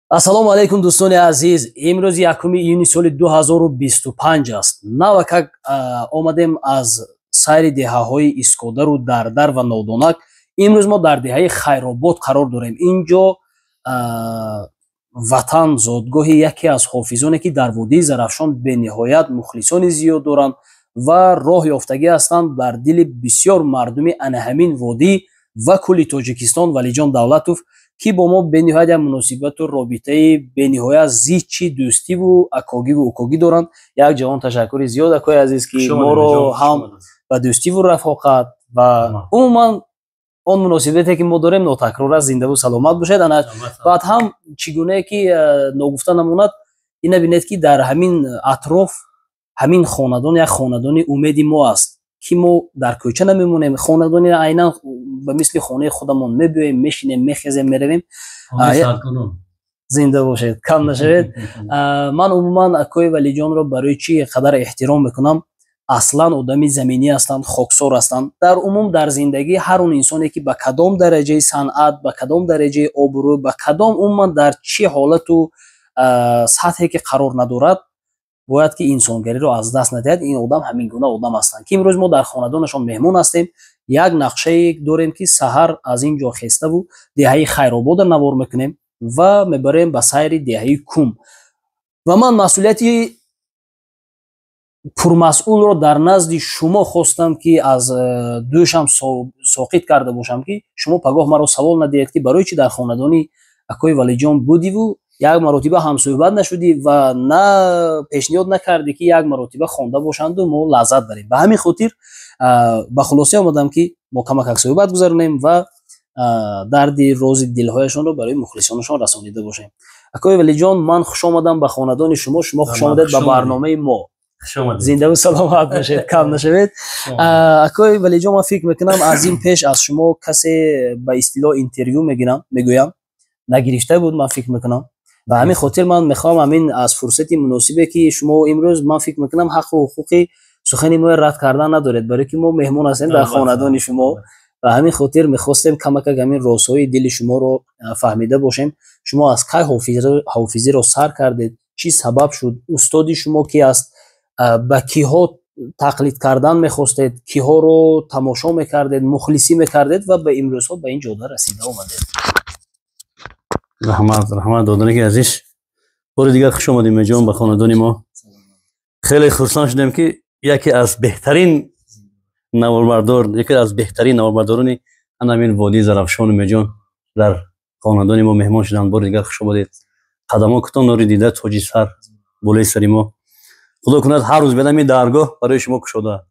Ассалому алайкум, дӯстони азиз. Имрӯз 1 июни соли 2025 аст. Навакак омадем аз сайри деҳаҳои Искодару Дардар ва Нодонак. Имрӯз мо дар деҳаи Хайробод қарор дорем. Ин ҷо ватан, зодгоҳи яке аз ҳофизоне, ки дар водии Зарафшон бениҳоят мухлисони зиёд доранд ва роҳ ёфтагӣ ҳастанд бар дили бисёр мардуми ана ҳамин водӣ ва кулли Тоҷикистон, Валиҷон Давлатов, ки бо мо бениҳоят як муносибату робитаи бениҳоят зичи дӯстиву акогиву укогӣ доранд. Як ҷавон ташаккури зиёд, акои азиз, ки моро ҳам ба дӯстиву рафоқат ва умуман он муносибате, ки мо дорем, нотакрор аст. Зиндаву саломат бошед. Ана баъд ҳам чӣ гунае ки ногуфта намонад, ина бинед, ки дар ҳамин атроф ҳамин хонадон як хонадони умеди мо аст, ки мо дар кӯча намемонем. Хонадони айнан ба мисли хонаи худамон мебиёем, мешинем, мехезем, меравем. Зинда бошед, кам нашавед. Ман умуман акои Валиҷонро барои чӣ қадар эҳтиром мекунам? Аслан одами заминӣ ҳастанд, хоксор ҳастанд. Дар умум дар зиндагӣ ҳар он инсоне, ки ба кадом дараҷаи санъат, ба кадом дараҷаи обрӯ, ба кадом умуман дар чӣ ҳолату сатҳе ки қарор надорад, бояд ки инсонгариро аз даст надиҳад. Ин одам ҳамин гуна одам ҳастанд, ки имрӯз мо дар хонадонашон меҳмон ҳастем. Як нақшае дорем, ки саҳар аз ин ҷо хеставу деҳаи Хайробода навор мекунем ва мебарем ба сайри деҳаи Кум. Ва ман масъулияти пурмасъулро дар назди шумо хостам, ки аз дӯшам соқит карда бошам, ки шумо пагоҳ маро савол надиҳед, ки барои чӣ дар хонадони акои Валиҷон будиву як маротиба ҳамсӯҳбат нашудӣ ва на пешниҳод накардӣ, ки як маротиба хонда бошанду мо лаззат барем. Ба ҳамин хотир ба хулоса омадам, ки мо камакак суҳбат гузаронем ва дарди рози дилҳояшонро барои мухлисонашон расонида бошем. Акои Валиҷон, ман хуш омадам ба хонадони шумо, шумо хуш омадед ба барномаи мо. Зиндаву саломат бошед, кам нашавед. Акои Валиҷон, ман фикр мекунам, аз ин пеш аз шумо касе ба истилоҳ интервю мегирам, мегӯям, нагирифта буд, ман фикр мекунам. Ба ҳамин хотир ман мехоҳам ҳамин аз фурсати муносибе, ки шумо имрӯз, ман фикр мекунам, ҳаққу ҳуқуқи сухани моро рад кардан надоред, барое ки мо меҳмон ҳастем дар хонадони шумо. Ба ҳамин хотир мехостем камакак ҳамин розҳои дили шуморо фаҳмида бошем. Шумо аз кай ҳофизиро сар кардед? Чӣ сабаб шуд? Устоди шумо ки аст? Ба киҳо тақлид кардан мехостед? Киҳоро тамошо мекардед, мухлисӣ мекардед ва ба имрӯзҳо ба ин ҷода расида омадед? Раҳмат, раҳмат, додараки азиз. Бори дигар хуш омадем, меҷон, ба хонадони мо. Хеле хурсанд шудем, ки яке аз беҳтарин наворбардор, яке аз беҳтарин наворбардорони ҳамин водии Зарафшону меҷон дар хонадони мо меҳмон шуданд. Бори дигар хуш омадед. Қадамҳо кутон, нури дида, тоҷи сар, болои сари мо. Худо кунад, ҳар рӯз бедами даргоҳ барои шумо кушода.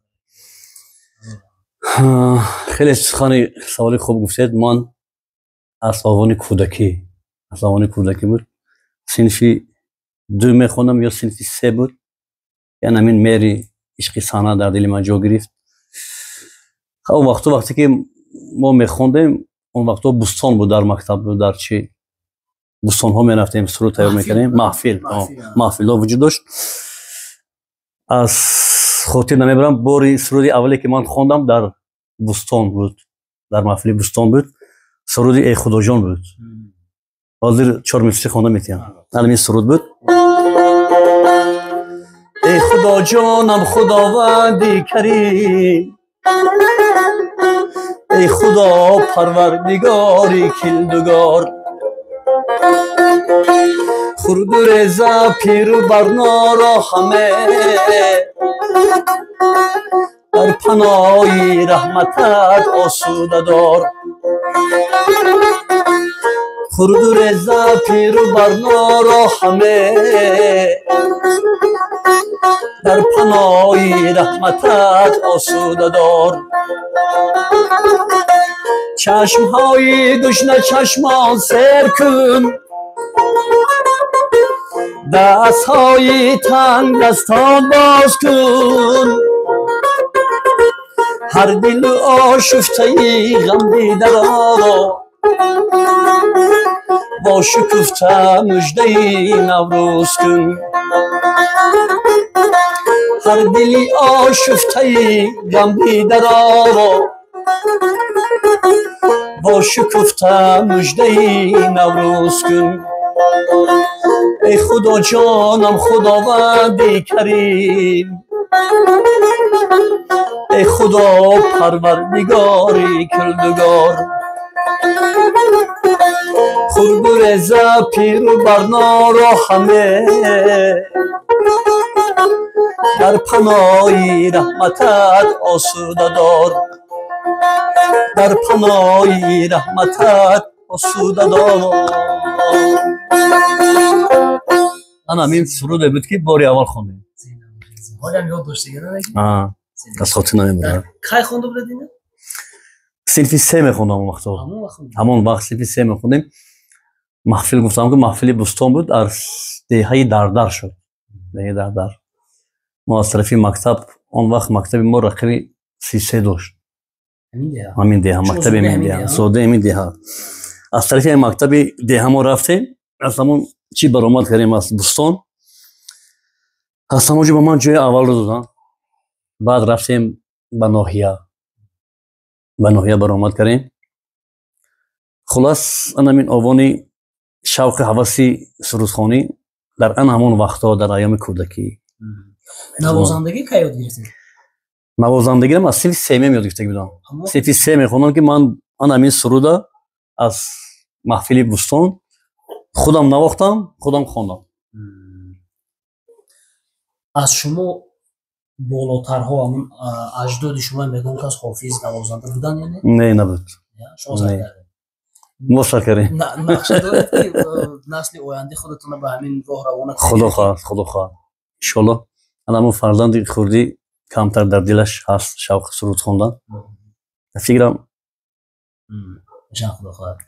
Хеле сухани саволи хуб гуфтед. Ман аз овони кӯдакӣ, аз овони кӯдакӣ буд, синфи 2 мехондам ё синфи 3 буд, яъне ҳамин меҳри ишқи санъат дар дили ман ҷо гирифт. Он вақту вақте ки мо мехондем, он вақтҳо бӯстон буд дар мактаб, дар чи бӯстонҳо мерафтем, суруд тайёр мекардем, маҳфил, маҳфилҳо вуҷуд дошт. Аз хотир намебарам, бори суруди аввале, ки ман хондам, дар бӯстон буд, дар маҳфили бӯстон буд, суруди «Эй Худоҷон» буд. Ҳозир чор мисри хонда метиҳам. Ҳамин суруд буд: Эй Худоҷонам, Худованди карим, эй Худо Парвардигори килдугор, хурду реза, пиру барноро ҳаме дар паноҳи раҳматат осуда дор. Хурду реза, пиру барноро ҳаме дар паноҳи раҳматат осуда дор. Чашмҳои гушна чашмон сер кун, дастҳои танг дастон боз кун, ҳар дилу ошуфтаи ғамдидаро бо шукуфта муждаи Наврӯз кун, ҳар дили ошуфтаи ғамдидаро бо шукуфта муждаи Наврӯз кун. Эй Худо ҷонам, Худованди Карим, эй Худо Парвардигори кирдугор, хурду реза, пиру барноро ҳаме дар паноҳи раҳматат осуда дор, дар паноҳи раҳматат осуда дор. Ана ҳамин суруде буд, ки бори аввал хондем. Ҳолям ёд доштагӣ? Аз хотир намебарад. Кай хонда будед ина? Синфи се мехондам он вақто. Ҳамон вақт синфи се мехондем. Маҳфил, гуфтам, ки маҳфили Бӯстон буд, аз деҳаи Дардар шуд, деҳаи Дардар. Мо аз тарафи мактаб, он вақт мактаби мо рақами 33 дошт, ҳамин деҳа, мактаби ҳамин деҳа, содаи ҳамин деҳа. Аз тарафи мактаби деҳа мо рафтем, аз ҳамон чӣ баромад кардем, аз Бӯстон, аз ҳамон ҷо ба ман ҷои аввалро доданд. Баъд рафтем ба ноҳия, ба ноҳия баромад кардем. Хулас, анамин овони шавқи ҳаваси сурудхонӣ дар ан ҳамон вақтҳо, дар айёми кӯдакӣ. Навозандагӣ кай ёд гирифтед? Навозандагиам аз синфи семем ёд гирифтагӣ будам. Синфи се мехондам, ки ман ан ҳамин суруда аз маҳфили Бӯстон худам навохтам, худам хондам. Аз шумо болотарҳо, ҳамун аҷдоди шумо мегӯн, кас ҳофиз, навозанда будан ё не? Не, набуд. Мо сар кардем. Нақша доред, ки насли ояндаи худатонро ба ҳамин роҳ равона? Худо хоҳад, худо хоҳад, иншоалло. Ана ҳамун фарзанди хурдӣ камтар дар дилаш ҳаст шавқи суруд хондан, фикрам,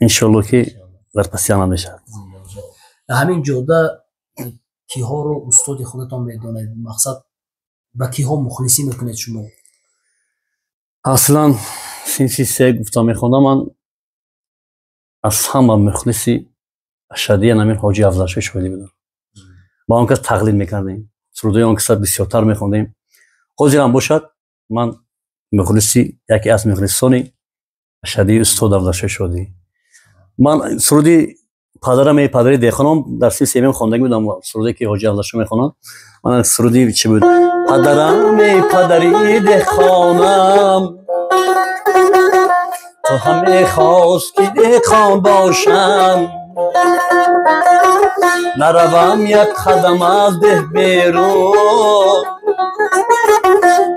иншоалло, ки дар паси ана мешавад. Ҳамин ҷода киҳоро устоди худатон медонед? Мақсад, ба киҳо мухлисӣ мекунед шумо? Аслан синфи се, гуфтам, мехондам, ман аз ҳама мухлиси ашаддии ҳамин Ҳоҷи Афзалшоҳи Шоҳидӣ будам. Ба он кас тақлид мекардем, сурудҳои он каса бисёртар мехондем. Ҳозирам бошад, ман мухлиси, яке аз мухлисони ашаддии устод Афзалшоҳи Шоҳидӣ. Ман суруди «Падарам, эй падари деҳқонам» дар синфи семем хондагӣ будам, суруде ки Ҳоҷи Афзалшоҳ мехонад. Ман суруди чӣ буд? «Падарам, эй падари деҳқонам, ту ҳам мехост, ки деҳқон бошам, наравам як қадам аз деҳ берун,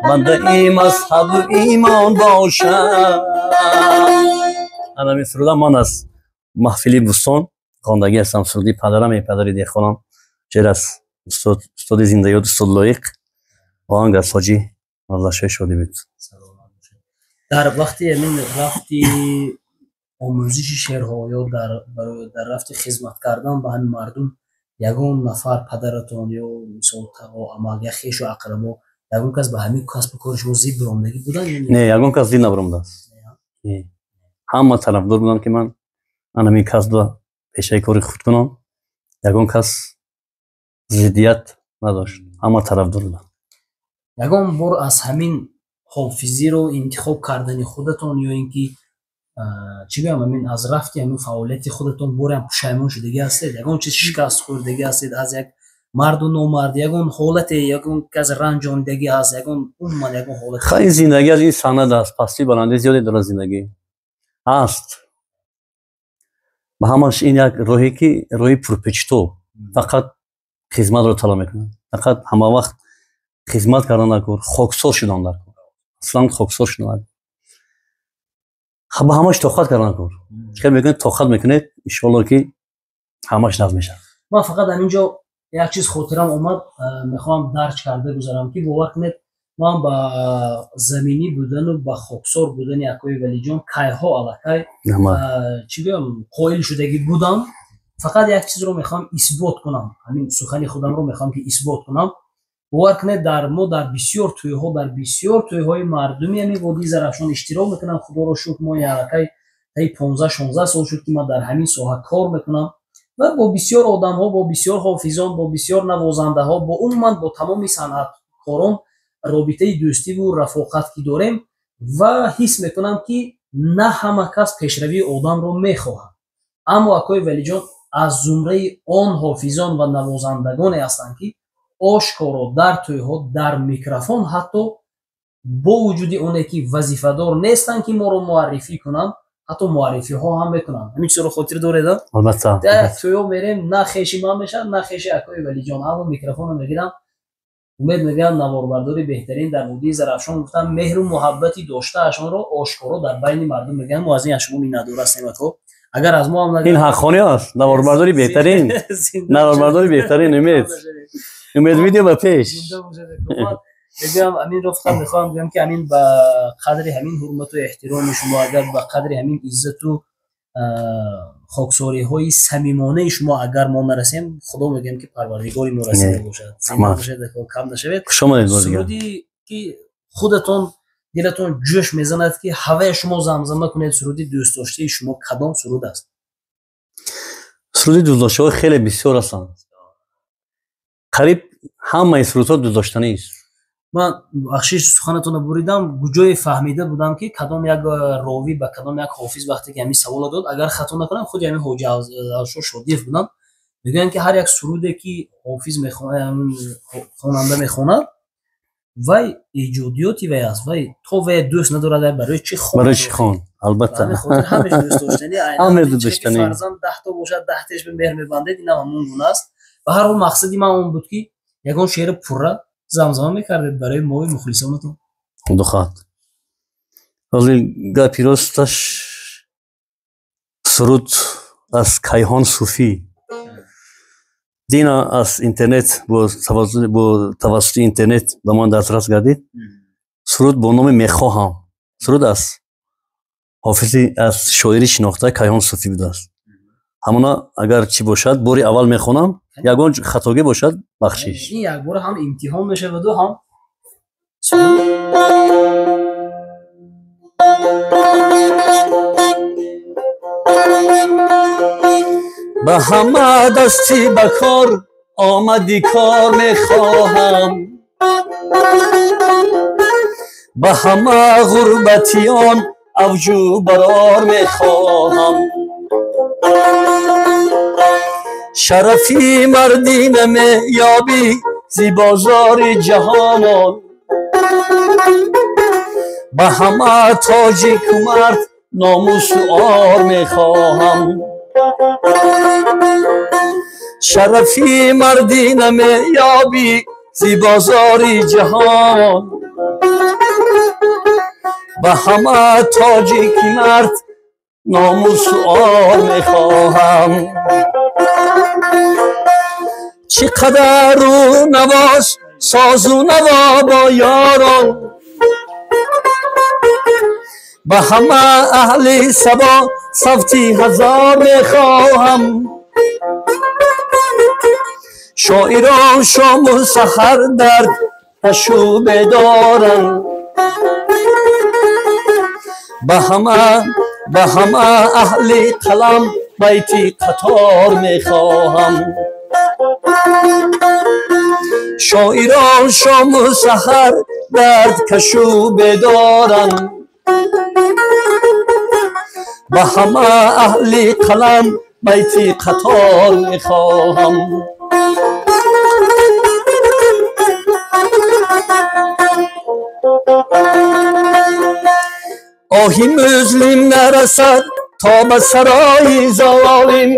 бандаи мазҳабу имон бошам». Ҳамин суруда ман аз маҳфили Бӯстон хондагӣ ҳастам, суруди «Падарам, эй падари деҳқонам», шеър аз устод, устоди зиндаёд, устод Лоиқ, оҳанг аз Ҳоҷи Афзалшоҳи Шодӣ буд. Дар вақти ҳамин рафти омӯзиши шеърҳо ё дар рафти хизмат кардан ба ҳамин мардум, ягон нафар, падаратон ё мисол тағо, амак, як хешу ақрабо, ягон кас ба ҳамин касбу кори шумо зид биромадагӣ буданд? Не, ягон кас зид набиромадааст. Ҳама тарафдор буданд, ки ман ан ҳамин касбро пешаи кори худ кунам. Ягон кас зиддият надошт, ҳама тарафдор буданд. Ягон бор аз ҳамин ҳофизиро интихоб кардани худатон ё ин ки, чӣ гӯям, ҳамин аз рафти ҳамин фаъолияти худатон бореам пушаймон шудагӣ ҳастед? Ягон чиз шикаст хӯрдагӣ ҳастед аз як марду номард, ягон ҳолате, ягон кас ранҷонидагӣ ҳаст, ягон, умуман ягон ҳолат? Хай, зиндагӣ аз ин санад аст, пастӣ баландӣ зиёде дорад, зиндагӣ ҳаст. Ба ҳамаш ин як роҳе, ки роҳи пурпечутоб, фақат хизматро талаб мекунад, фақат ҳама вақт хизмат кардан дар кор, хоксор шудан дар кор, аслан хоксор шудан, ба ҳамаш тоқат кардан кор. Чӣ кар мекунед, тоқат мекунед, иншоалло, ки ҳамаш нағз мешавад. Ман фақат ҳамин ҷо як чиз хотирам омад, мехоҳам дарҷ карда гузарам, ки бовар кунед, ман ба заминӣ будану ба хоксор будани акои Валиҷон кайҳо аллакай, чӣ гӯям, қоил шудагӣ будам. Фақат як чизро мехоҳам исбот кунам, ҳамин сухани худамро мехоҳам, ки исбот кунам. Бовар кунед, дар мо дар бисёр тӯйҳо, дар бисёр тӯйҳои мардуми ҳамин водии Зарафшон иштирок мекунам. Худоро шукр, мо аллакай таи 15-16 сол шуд, ки ман дар ҳамин соҳа кор мекунам ва бо бисёр одамҳо, бо бисёр ҳофизон, бо бисёр навозандаҳо, бо умуман бо тамоми санъаткорон робитаи дӯстиву рафоқат ки дорем ва ҳис мекунам, ки на ҳама кас пешравии одамро мехоҳад. Аммо акои Валиҷон Аз зумраи он ҳофизон ва навозандагоне ҳастанд, ки ошкоро дар тӯйҳо, дар микрофон, ҳатто бо вуҷуди оне ки вазифадор нестанд, ки моро муаррифӣ кунанд, ҳатто муаррифиҳо ҳам мекунанд. Ҳамин чизро хотир доред? Албатта. Дар тӯйҳо мерем, на хеши ман мешавад, на хеши акои Валиҷон, аммо микрофонро мегирам. Умед мегӯям, наворбардори беҳтарин дар водии Зарафшон, гуфтам, меҳру муҳаббати доштаашонро ошкоро дар байни мардум мегӯянд. Мо аз ин аз шумо миннатдор ҳастем, ако. Агар аз мо ҳам ин ҳаққонӣ аст, наворбардори беҳтарин, наворбардори беҳтарин. Умед, Умед видео ба пеш. Мегӯям, аминро фақат мехоҳам гӯям, ки амин ба қадри ҳамин ҳурмату эҳтироми шумо, агар ба қадри ҳамин иззату хоксориҳои самимонаи шумо агар мо нарасем, худо мегӯям, ки парвардигори мо расида бошад. Зинда бошед, кам нашавед. Хушомадед. Суруди ки худатон дилатон ҷӯш мезанад, ки ҳавая шумо замзама кунед, суруди дӯстдоштаи шумо кадом суруд аст? Суруди дӯстдоштаҳо хеле бисёр ҳастанд, қариб ҳамаи сурудҳо дӯстдоштанист. Ман, бахшиш, суханатонро буридам. Ҷое фаҳмида будам, ки кадом як ровӣ ба кадом як ҳофиз вақте ки ҳамин саволо дод, агар хато накунам, худи ҳамин Ҳоҷи Авшор Шодиев будам, мегӯянд, ки ҳар як суруде ки ҳофиз хонанда мехонад, вай эҷодиёти вай аст, вай то вай дӯст надорад, барои чӣ хон? Барои чӣ хон? Албатта. Ҳамеш дӯстдоштани. Ҳамеш дӯстдоштани. Фарзанд 10-то бошад, 10-теш ба меҳр мебандед, инам ҳамон гуна аст. Ба ҳар ҳол, мақсади ман он буд, ки ягон шеъри пурра замзама мекардед барои мои мухлисонатон. Худо хоҳад. Ҳозир гапи росташ, суруд аз Кайҳон Суфӣ дина аз интернет, бо тавассути интернет ба ман дастрас гардид. Суруд бо номи «Мехоҳам». Суруд аз ҳофизи, аз шоири шинохта Кайҳон Суфӣ будааст. Ҳамона агар чӣ бошад, бори аввал мехонам, ягон хатогӣ бошад, бахшиш. Ин якбора ҳам имтиҳон мешаваду ҳам. Ба ҳама дасти ба кор омади кор мехоҳам, ба ҳама ғурбатиён авҷу барор мехоҳам. Шарафи мардӣ намеёбӣ зи бозори ҷаҳонон, ба ҳама тоҷику мард номусу ор мехоҳам. Шарафи мардӣ намеёбӣ зи бозори ҷаҳон, ба ҳама тоҷики мард номусу ор мехоҳам. Чӣ қадар рӯ навоз созу наво бо ёрон, ба ҳама аҳли сабо савти ҳазор мехоҳам. Шоирон шому саҳар дард ташӯбе доранд, ба ҳама аҳли қалам байти қатор мехоҳам. Шоирон шому саҳар дард кашу бедоранд, ба ҳама аҳли қалам байти қатор мехоҳам. Оҳи музлим нарасад то ба сарои золим,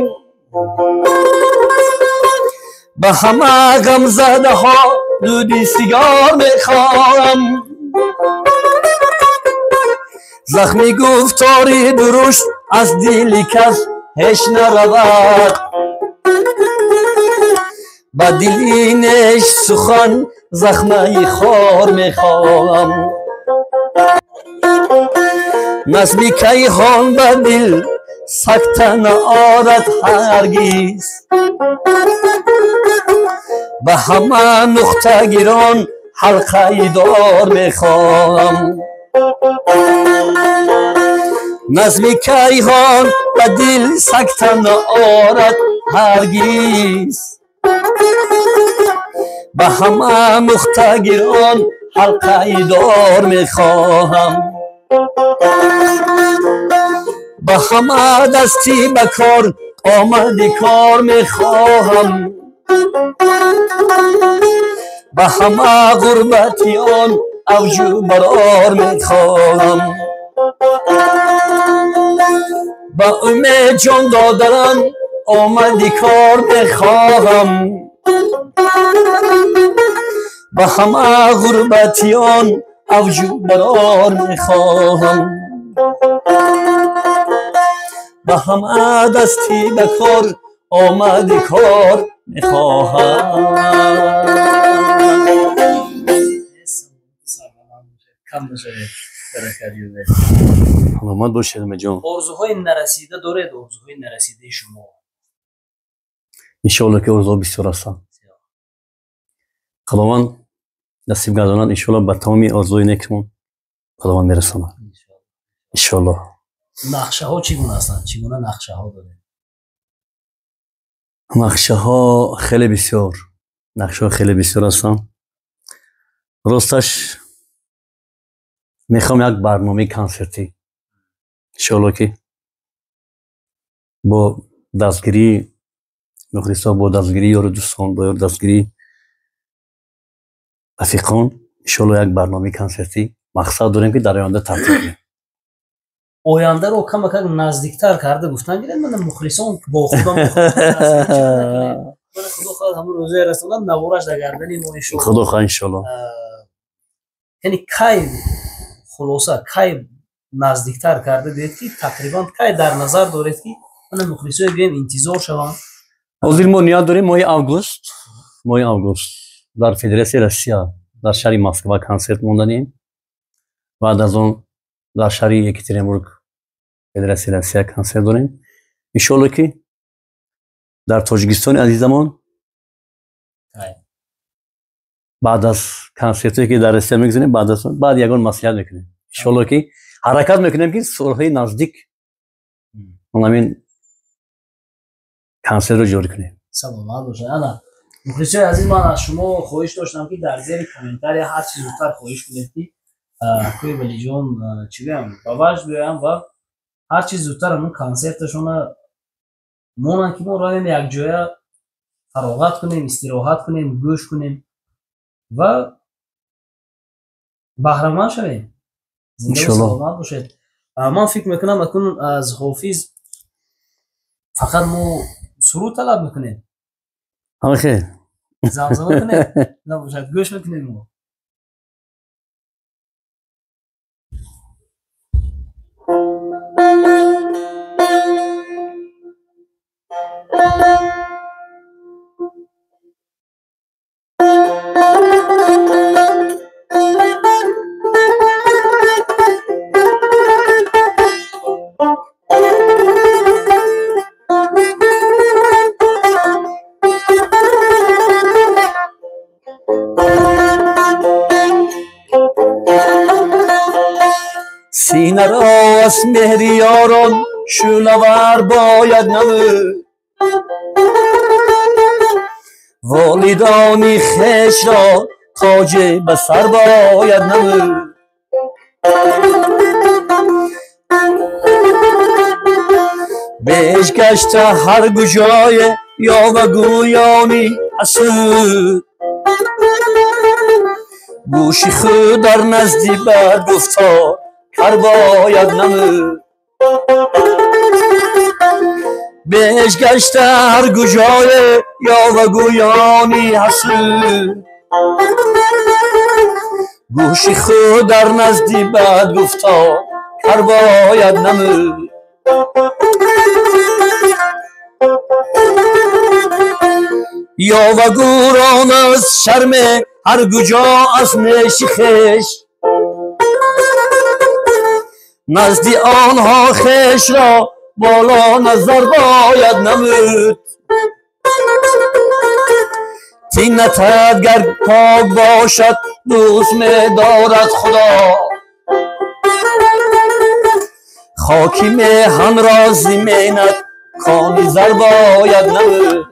ба ҳама ғамзадаҳо дуди сигор мехоҳам. Захми гуфтори дурушт аз дили кас ҳеҷ наравад, ба дили неш сухан захмаи хор мехоҳам. Назми Кайҳон ба дил сакта наорад ҳаргиз, ба ҳама нуқтагирон ҳалқаи дор мехоҳам. Назми Кайҳон ба дил сакта наорад ҳаргиз, ба ҳама нуқтагирон ҳалқаи дор мехоҳам. Ба ҳама дасти ба кор омади кор мехоҳам. Ба ҳама ғурбатиён авҷу барор мехоҳам. Ба умед ҷон додарам омади кор мехоҳам. Ба ҳама ғурбатиён авҷу барор мехоҳам. Ба ҳама дасти ба кор омади кор мехоҳам. Саломат бошед, Умедҷон. Орзуҳои нарасида доред? Орзуҳои нарасидаи шумо? Иншоалло ки орзуҳо бисёр ҳастанд. Худованд насиб гардонад, иншоалло ба тамоми орзуҳои некмон Худованд мерасонад. Иншоалло. Нақшаҳо чӣ гуна ҳастанд? Чӣ гуна нақшаҳо доред? Нақшаҳо хеле бисёр. Нақшаҳо хеле бисёр ҳастанд. Росташ мехоҳам як барномаи консертӣ, иншоалло ки бо дастгирии мухлисо, бо дастгирии ёру дӯстон, бо ёру дастгирии рафиқон, иншоалло як барномаи консертӣ мақсад дорем ки дар оянда тартиб кунем. Ояндаро камакак наздиктар карда гуфтан гиред, мана мухлисон бо худо худо хоҳад ҳамун рӯзое расонад, навораш дар гардани мо иншоалло. Худо хоҳад иншоалло. Яъне кай хулоса, кай наздиктар карда гӯед ки тақрибан кай дар назар доред ки мана мухлисое гӯем интизор шаванд? Ҳозир мо ният дорем моҳи август дар Федератсияи Россия дар шаҳри Москва консерт монданем. Баъд аз он дар шаҳри Екатеринбург, Федератсияи Россия, консерт дорем. Иншоалло ки дар Тоҷикистони азизамон баъд аз консертое ки дар Россия мегузарем, баъд аз он баъд ягон маслиҳат мекунем. Иншоалло ки ҳаракат мекунем ки солҳои наздик ҳамин консертро ҷорӣ кунем. Саломат бошед. Ана, мухлисои азиз, ман аз шумо хоҳиш доштам ки дар зери комментария ҳарчи зудтар хоҳиш кунед ки акои Валиҷон чӣ гӯям, ба ваҷд биёям ва ҳарчи зудтар ҳамун консерташона монанд ки мо равем, якҷоя фароғат кунем, истироҳат кунем, гӯш кунем ва баҳраманд шавем. Зинда, саломат бошед. Ман фикр мекунам, акнун аз Ҳофиз фақат мо суруд талаб мекунем. Ҳамахел. Замзама кунем, набошад, гӯш мекунем мо. Синаро аз меҳри ёрон шӯълавар бояд намуд, волидони хешро тоҷе ба сар бояд намуд. Беш гашта ҳар гуҷое ёвагӯёни ҳасуд, гӯши худ дар назди бад гуфтор кар бояд намуд. Беш гашта ҳар гуҷое ёвагӯёни ҳасуд, гӯши худ дар назди бад гуфтор кар бояд намуд. Ёвагӯрон аз шарме ҳар гуҷо аз неши хеш, назди онҳо хешро боло назар бояд намуд. Тинатат гар пок бошад, дӯст медорад Худо, хоки меҳанро зименат кони зар бояд намуд.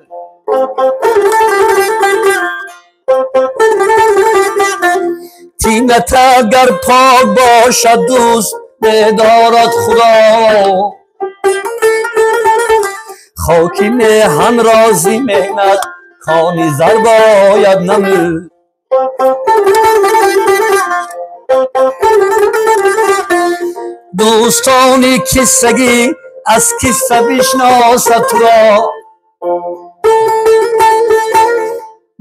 Тинатат гар пок бошад, дӯст медорад Худо, Хоки меҳан рози меҳнат кони зар бояд намуд. Дӯстони киссагӣ аз кисса бишносад туро,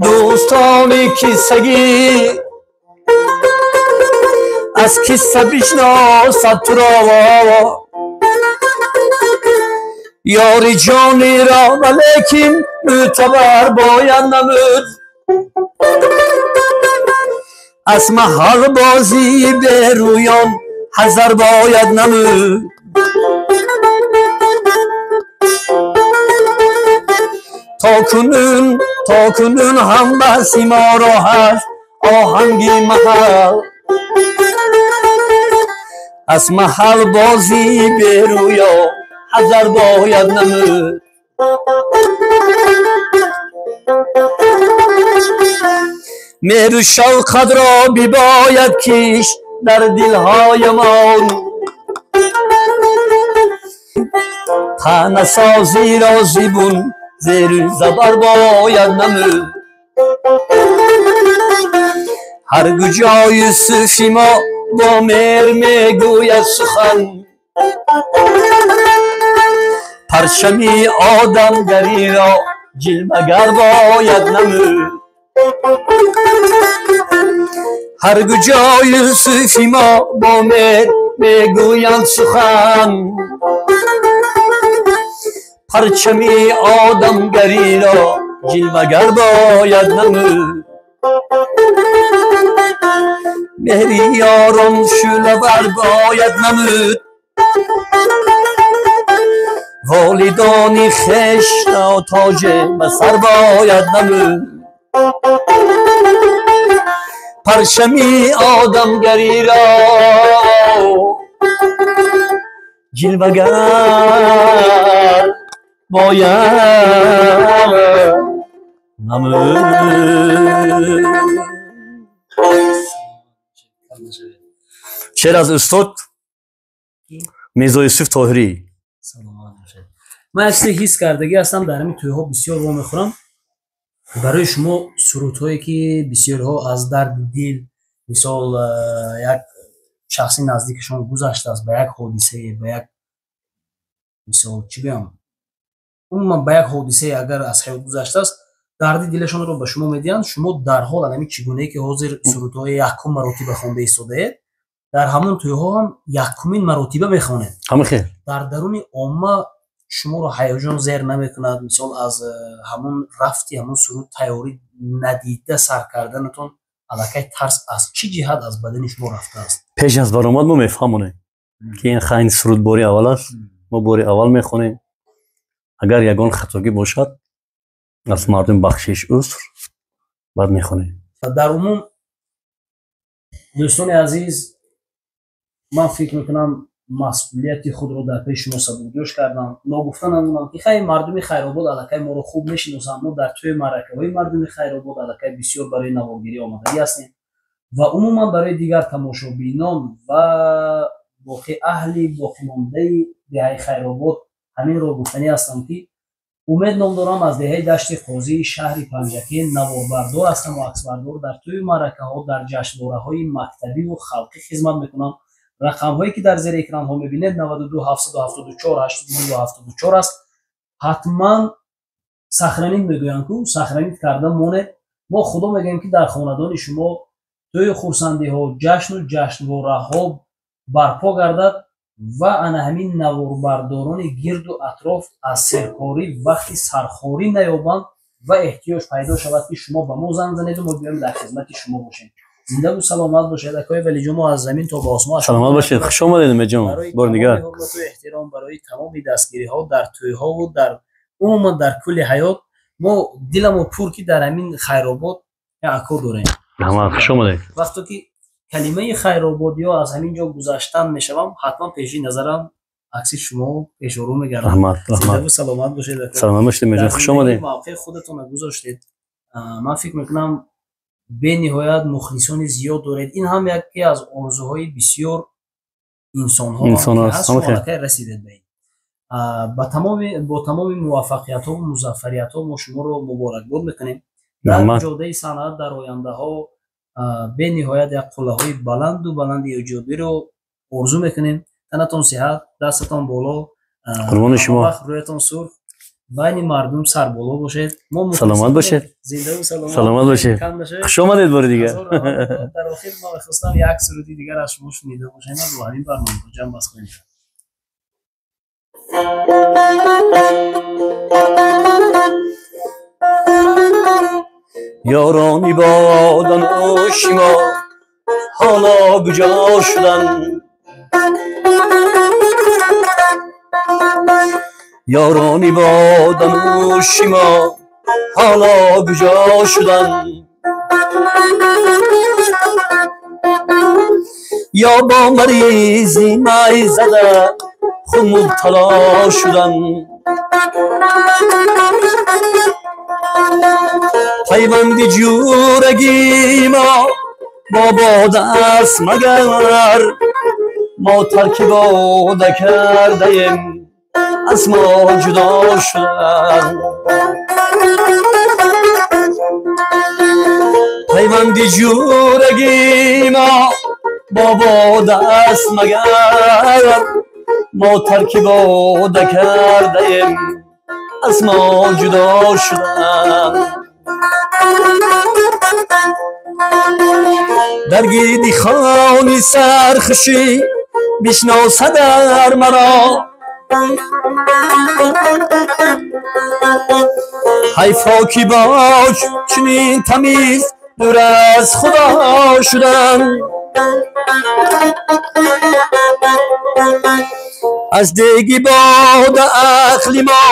дӯстони киссагӣ аз кисса бишносад туро. Ёри ҷониро валекин мӯътабар бояд намуд. Аз маҳалбозии берӯён ҳазар бояд намуд. То кунун ҳам баҳси моро ҳаст оҳанги маҳал. Аз маҳалбозии берӯё ҳазар бояд намуд. Меҳру шавқатро бибояд киш дар дилҳоямон. Танасозиро зибун зеру забар бояд намуд. Ҳар куҷо Юсуфи мо бо меҳр мегӯяд сухан, парчами одамгариро ҷилвагар бояд намуд. Ҳар куҷо Юсуфи мо бо меҳр мегӯянд сухан, парчами одамгариро ҷилвагар бояд намуд. Меҳри ёрон шӯълавар бояд намуд. Волидони хешро тоҷ ба сар бояд намуд. Парчами одамгариро ҷилвагар бояд намуд. Шеър аз устод Мирзо Юсуф Тоҳирӣ. Ман як чизе ҳис кардагӣ ҳастам, дар ҳамин тӯйҳо бисёр вомехӯрам. Барои шумо сурудҳое ки бисёриҳо аз дарди дил, мисол як шахси наздикашон гузаштааст ба як ҳодисае, ба як мисол чӣ гӯям, умуман ба як ҳодисае агар аз ҳаёт гузаштааст, дарди дилашонро ба шумо медиҳанд. Шумо дарҳол ҳамин чӣ гунае ки ҳозир сурудҳои якум маротиба хонда истодаед, дар ҳамон тӯйҳо ҳам якумин маротиба мехонед. Ҳамин хел. Дар даруни омма шуморо ҳаяҷон зер намекунад, мисол аз ҳамон рафти ҳамон суруд тайёрӣ надида сар карданатон аллакай тарс аз чӣ ҷиҳат аз бадани шумо рафтааст? Пеш аз баромад мо мефаҳмонем ки ин хайн суруд бори аввал аст, мо бори аввал мехонем. Агар ягон хатогӣ бошад, аз мардум бахшиш, узр, баъд мехонем. Дар умум дӯстони азиз, ман фикр мекунам масъулияти худро дар пеши шумо сабукдӯш кардам. Ногуфта намонам ки хай мардуми Хайробод аллакай моро хуб мешиносанд. Мо дар тӯи маъракаҳои мардуми Хайробод аллакай бисёр барои наворгирӣ омадагӣ ҳастем ва умуман барои дигар тамошобинон ва боқӣ аҳли боқимондаи деҳаи Хайробод ҳаминро гуфтанӣ ҳастам ки умед ном дорам, аз деҳаи Дашти Қозии шаҳри Панҷакент наворбардор ҳастам ва аксбардор дар тӯи маъракаҳо, дар ҷашнвораҳои мактабиву халқӣ хизмат мекунам. Рақамҳое ки дар зери экранҳо мебинед 92 774 82 74 аст. Ҳатман сохранить мегӯянд ку, сохранить карда монед. Мо худо мегӯем ки дар хонадони шумо тӯи хурсандиҳо, ҷашну ҷашнвораҳо барпо гардад ва ана ҳамин наворбардорони гирду атроф аз серкорӣ вақти сархорӣ наёбанд ва эҳтиёҷ пайдо шавад ки шумо ба мо занг занеду мо биёем дар хизмати шумо бошем. Зиндаву саломат бошед, акои Валиҷон, мо аз замин то ба осмон. Саломат бошед, хуш омадед, Умедҷон. Бори дигар ҳурмату эҳтиром барои тамоми дастгириҳо дар тӯйҳову дар умуман дар кулли ҳаёт. Мо диламо пур ки дар ҳамин Хайробод як ако дорем. Раҳмат, хуш омадед. Вақто ки калимаи Хайробод ё аз ҳамин ҷо гузаштан мешавам, ҳатман пеши назарам акси шумо пешорӯ мегардад. Раҳмат, раҳмат. Зиндаву саломат бошед, ако. Саломат бошед, Умедҷон, хуш омадед. Мавқеи худатонро гузоштед. Ман фикр мекунам бениҳоят мухлисони зиёд доред. Ин ҳам яке аз орзуҳои бисёр инсонҳо ҳаст, шумо аллакай расидед ба ин. Бо тамоми муваффақиятҳо ва музаффариятҳо мо шуморо муборакбод мекунем. Дар ҷодаи санъат дар ояндаҳо бениҳоят як қуллаҳои баланду баланди эҷодиро орзу мекунем. Танатон сиҳат, дастатон боло, қурбони шумо, рӯятон сурх, байни мардум сарболо бошед. Саломат бошед, зиндаву саломат, саломат бошед. Хуш омадед бори дигар. Дар охир мо мехостам як суруди дигар аз шумо шунида бошем ва бо ҳамин барномаро ҷамъбаст кунем. Ёрони боданӯши мо ҳоло куҷо шуданд? Ёрони боданӯши мо ҳоло куҷо шуданд? Ё бо маризи май зада худ мубтало шуданд? Пайванди ҷӯрагии мо бо бод аст магар, мо тарки бода кардаем, аз мо ҷудо шуданд. Пайванди ҷӯрагии мо бо бод аст магар, мо тарки бода кардаем, аз мо ҷудо шуданд. Дар гирди хони сархушӣ бишносадар маро, ҳайфо ки бо чунин тамиз дур аз худо шудам. Аз деги бода ақли мо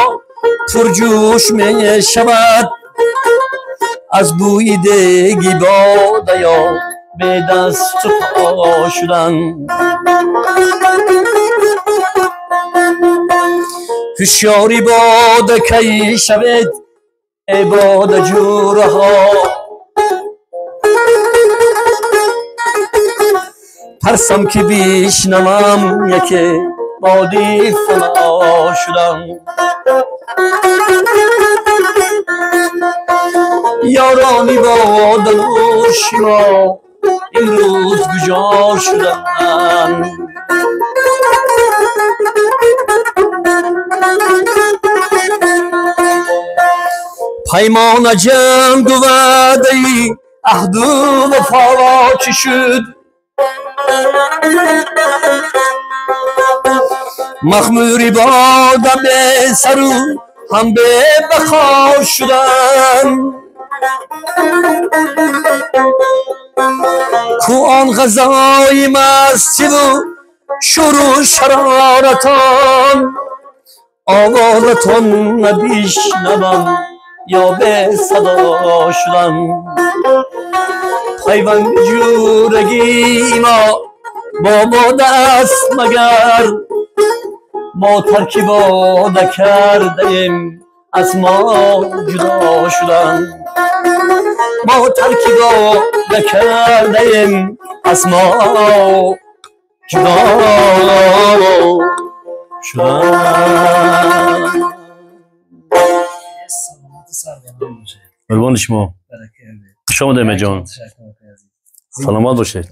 пурҷӯш мешавад, аз бӯи деги бода ё бедасту по шудан. Ҳушёри бода кай шавед эй бода ҷӯраҳо, тарсам ки бишнавам яке боди фано шудам. Ёрони боданӯши мо имрӯз куҷо шуданд? Паймона ҷангу ваъдаи аҳду вафоро чӣ шуд? Махмури бода бесару ҳам бебақо шуданд. Ку он ғазои мастиву шӯру шароратон, овозатон набишнавам ё бесадо шудам. Пайванди ҷӯрагии мо бо бода аст магар, мо тарки бода кардаем, аз мо ҷудо шуданд. Мо тарки бода кардаем, аз мо ҷудо шуданд. Қурбони шумо, хуш омадед, меҷон, саломат бошед.